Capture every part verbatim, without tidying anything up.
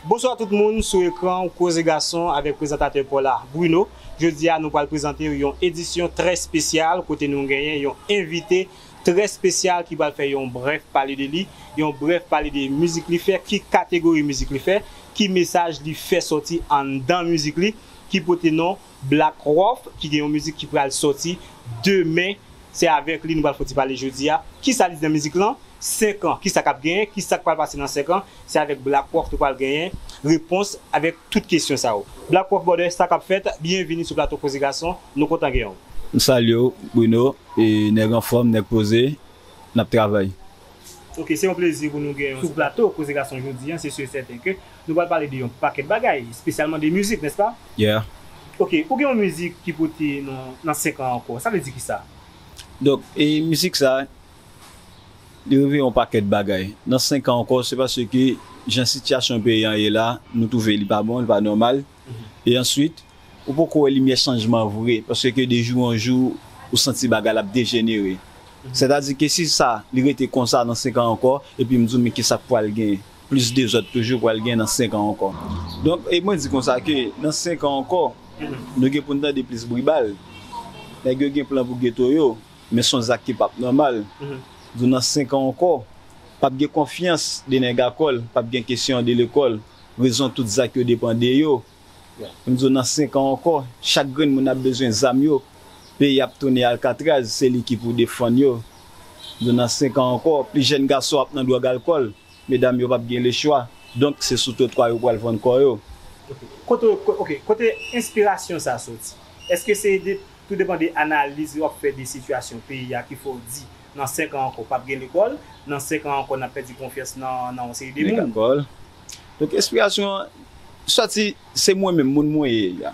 Bonswa tout moun sou ekran Koze Gason avèk prezantatè pa w la, Bruno. Jodi a, nou pral prezante w yon edisyon trè espesyal kote nou genyen yon envite trè espesyal ki pral fè yon brèf pale de li, yon brèf pale de mizik li fè, ki kategori mizik li fè, ki mesaj li fè sòti anndan mizik li, ki pote non Black Wolf, ki gen yon mizik ki pral sòti demen. Se avèk li nou pral fè ti pale jodi a. Kisa li di nan mizik lan? Senk an, kisa k ap genyen? Kisa k pral pase nan senk an? Se avèk Black Wolf nou pral genyen repons avèk tout kesyon sa yo. Black Wolf, brother, sa k ap fèt? Byenvini sou plato Koze Gason. Nou kontan genyen w. M salye w, Bruno, e nèg anfòm, nèg poze, n ap travay. Ok, se yon plezi pou nou genyen w sou plato Koze Gason jodi a. Se si e sèten ke nou pral pale de yon pakèt bagay, espesyalman de mizik, nèspa? Yeah. Ok, ou gen yon mizik ki pote non Nan senk an ankò. Sa vle di kisa? Donk, e mizik sa, li reveye yon pakèt bagay. Nan senk an ankò, se paske jan sitiyasyon peyi an ye la, nou twouve li pa bon, li pa nòmal. E answit, ou poko wè limyè chanjman vre, paske de jou an jou, ou santi bagay la ap dejenere. Sètadi ke si sa, li rete konsa nan senk an ankò, epi m di w, men kisa k pral gen? Plis dezòd toujou pral gen nan senk an ankò. Donk, e mwen di konsa ke nan senk an ankò, nou gen pou n tande plis bri bal. Nèg yo gen plan pou geto yo, men se yon zak ki p ap nòmal. M di w nan senk an ankò, p ap gen konfyans de nèg akòl, p ap gen kesyon de lekòl, rezon tout zak yo depann de yo. M di w nan senk an ankò, chak grenn moun ap bezwen zam yo. Peyi ap tounen Alcatraz, se li ki pou defann yo. M di w nan senk an ankò, plis jèn gason ap nan dwòg alkòl. Medam yo p ap gen lechwa. Donk, se sou twotwa yo pral vann kò yo. Kote, ko- ok, kote enspirasyon sa soti? Èske se de, tou depann de analiz w ap fè de sitiyasyon peyi a ki fè w di nan senk an ankò p ap gen lekòl, nan senk an ankò n ap pèdi konfyans nan, nan yon seri de moun? Lekòl. Donk, enspirasyon an soti, se mwen menm, moun mwen ye a.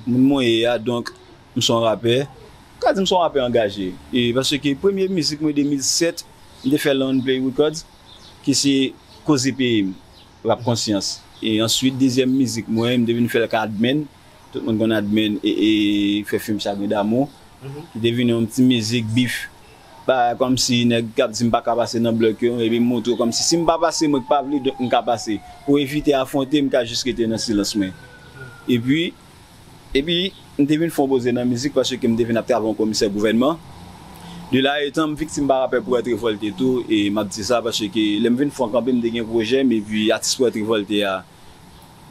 Moun mwen ye a, donk, m se yon rapè. M ka di m se yon rapè angaje. E paske premye mizik mwen de mil sèt, m te fè l nan One Play Records, ki se Koze Peyi m, Rap Konsyans. E answit, dezyèm mizik mwen, m te vin fè l ak Admen. Tout moun konn Admen e, e fè fim Chagrin Damou. Ki te vin yon ti mizik bif. Ba, kòmsi nèg k ap di m pa ka pase nan blòk yo, epi m montre w kòmsi si m pa pase, mwen k pa vle, donk m ka pase. Pou evite afwonte, m ka jis rete nan silans mwen. Epi, epi, m te vin fè yon poze nan mizik paske m te vin ap travay yon komisè gouvènman. De la etan, m viktim pa rapè pou èt revòlte tou, e m ap di sa paske lè m vin fè yon kanpe, m te gen pwojè m, epi atis pou èt revòlte a,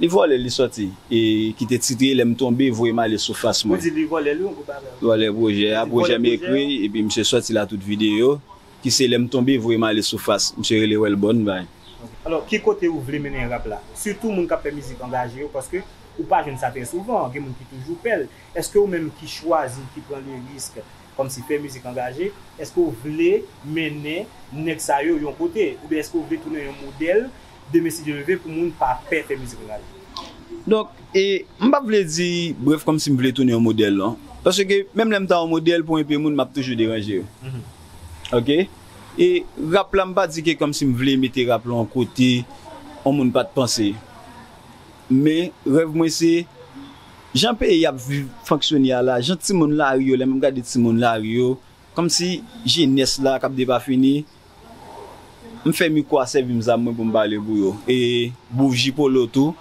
li vòlè, li sòti, e ki te titre Lè m tonbe, voye m ale sou fas mwen. Ou di li vòlè li, ou pa vle? Vòlè pwojè a, pwojè m ekri, epi misye sòti la tout videyo, ki se Lè m tonbe, voye m ale sou fas. Misye rele Welbon, bay. Alò, ki kote ou vle mennen rap la? Sitou moun k ap fè mizik angaje yo, paske ou pa jwenn sa trè souvan, gen moun ki toujou pè l. Èske ou menm ki chwazi, ki pran le risk, kòmsi fè mizik angaje, èske ou vle mennen nèg sa yo yon kote? Oubyen èske ou vle tounen yon modèl de Messi de Neve pou moun pa pè fè mizik angaje? Donk, e, m p ap vle di, brèf, kòmsi m vle tounen yon modèl, non. Paske menm lè m ta yon modèl pou enpe moun, m ap toujou deranje yo. Ok? E rap la, m pa di ke kòmsi m vle mete rap la yon kote yon moun pa t panse. Men, rèv mwen se, jan peyi ap viv, fonksyone a la, jan timoun lari yo, lè m ap gade timoun lari yo, kòmsi jenès la k ap depafini, m fè mikwo a sèvi m zam mwen pou m pale pou yo. E Bouf Jipolo tou,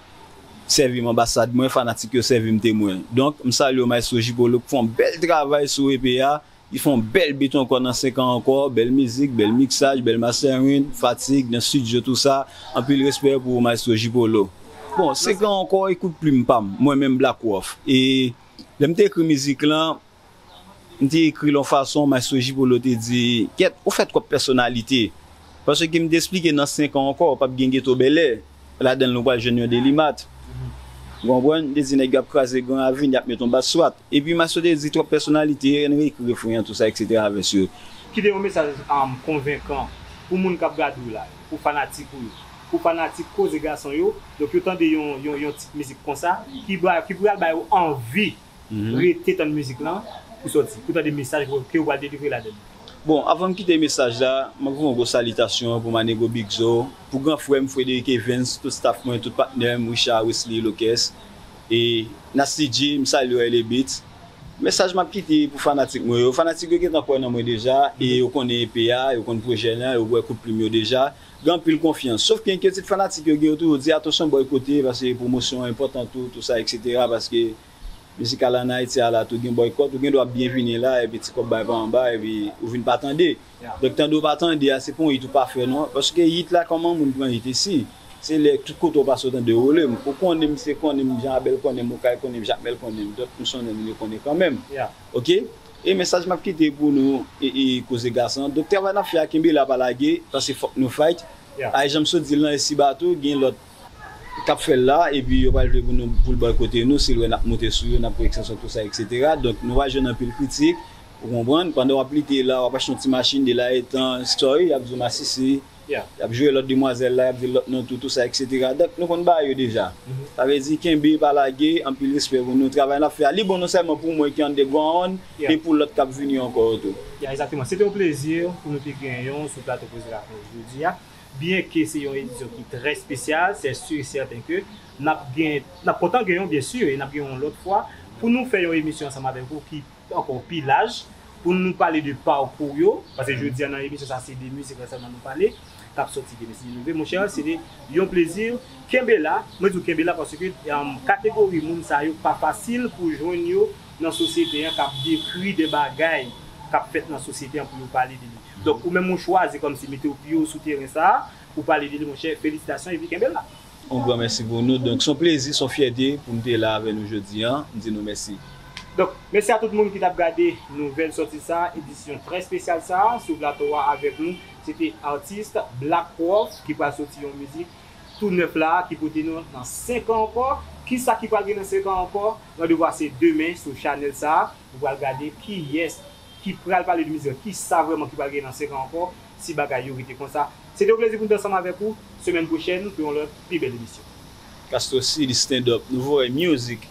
sèvi m anbasad mwen, fanatik yo sèvi m temwen. Donk, m salye w, Maestro Jipolo, k fè yon bèl travay sou E P a. Li fè yon bèl beat ankò nan senk an ankò, bèl mizik, bèl miksaj, bèl mastering, fatig nan estidyo, tou sa. Anpil respè pou ou, Maestro Jipolo. Bon, senk an ankò, ekout plim pa m, mwen menm Black Wolf. E lè m te ekri mizik lan, m te ekri l yon fason, Maestro Jipolo te di, kèt, ou fè twòp pèsonalite. Paske m te esplike nan senk an ankò, p ap gen geto bèlè. Ladan l nou pral jwenn yon delimat. Ou konprann? M te di nèg yo ap kraze Gran Ravin, y ap met yon bat swat. Epi Maestro te di twòp pèsonalite, ann reyekri refren an, tou sa, etsetera avè yo. Kite yon mesaj, um, konvenkan pou moun k ap gade w la, pou fanatik ou yo, pou fanatik Koze Gason yo. Donk yo tande yon, yon, yon tit mizik konsa, ki ba, ki pral ba yo anvi rete tann mizik lan pou sòti, pou tande mesaj ke w pral delivre ladan l. Bon, avan m kite mesaj la, m ap voye yon gwo salitasyon pou Manego Big Zo, pou gran frè m Frederick Evans, tout staff mwen, tout patnè m, Richard, Wesley, Lokès, e Nasty G, m salye w, L A Beats. Mesaj m ap kite pou fanatik mwen yo. Fanatik yo gentan kwè nan mwen deja, e yo konnen E P a, yo konn pwojè lan, yo wè kout plim yo deja. Gen anpil konfyans. Sof ke enkyetid fanatik yo gen, yo toujou di, atansyon bòykote, paske pwomosyon enpòtan tou, tou sa, eksetera, paske mizikal an Ayiti a la tou gen bòykòt, ou gen dwa byen vini la, epi ti kòb bay pa anba, epi ou vin pa tande. Donk, tande ou pa tande a, se pa yon hit ou pa fè, non. Paske hit la, kòman moun pran hit isi? Se lè tout kote ou pase ou tande Rolem. Ou konnen m, se konnen m, Jan Abèl konnen m, Okay konnen m, Jakmèl konnen m, dòt m sonnen m, yo konnen kanmenm. Oke? E mesaj m ap kite pou nou, e, e koze gason. Donk, travay n ap fè a, kenbe la, pa lage, paske fòk nou fight. Ay, jan m sot di l lan, e si bato, gen lòt k ap fè l la, epi yo pral vle pou nou, pou l bòykote nou, si l wè n ap monte sou yo, n ap pran ekstansyon, tou sa, eksetera. Donk, nou va jwenn anpil kritik, ou konprann, pandan w ap lite la, w ap achte yon ti machin, de la etan, sorry, y ap di w masisi, y ap jwe lòt demwazèl la, y ap di l lòt non tou, tou sa, eksetera. Donk, nou konn bagay yo deja. Sa vle di, kenbe, pa lage, anpil respè pou nou, travay n ap fè a, li bon non sèlman pou mwen ki underground, men pou lòt k ap vini ankò yo tou. Ya, egzakteman. Se te yon plezi pou nou te genyen w sou plato Koze Gason jodi a. Byenke se yon edisyon ki trè espesyal, se si e sèten ke n ap gen, n ap kontan genyen w, byen si, e n ap genyen w yon lòt fwa pou nou fè yon emisyon ansanm avèk ou ki ankò pi laj, pou nou pale de pakou yo, paske jodi a nan emisyon sa se de mizik la sèlman nou pale, k ap sòti de Mesye Love. Monchè, se te yon plezi. Kenbe la, mwen di w kenbe la paske, um, kategori moun sa yo pa fasil pou jwenn yo nan sosyete an, k ap dekri de bagay k ap fèt nan sosyete an pou yo pale de li. Donk, ou menm ou chwazi kòmsi mete w pye w sou teren sa a, pou pale de li, monchè, felisitasyon epi kenbe la. Yon gran mèsi pou nou. Donk, se yon plezi, se yon fyète pou m te la avè nou jodi a. M di nou mèsi. Donk, mèsi a tout moun ki t ap gade nouvèl sòti sa, edisyon trè espesyal sa, sou plato a avèk nou, se te atis Black Wolf ki pral sòti yon mizik tou nèf la, ki pote nou nan senk an ankò. Kisa ki pral gen nan senk an ankò? Randevou a se demen sou chanèl sa. Ou pral gade kiyès ki pral pale de mizik, kisa vrèman ki pral gen nan senk an ankò, si bagay yo rete konsa. Se te yon plezi pou m te ansanm avèk ou semèn pwochèn pou yon lòt pi bèl emisyon. Castro City Stand Up, nouvo music.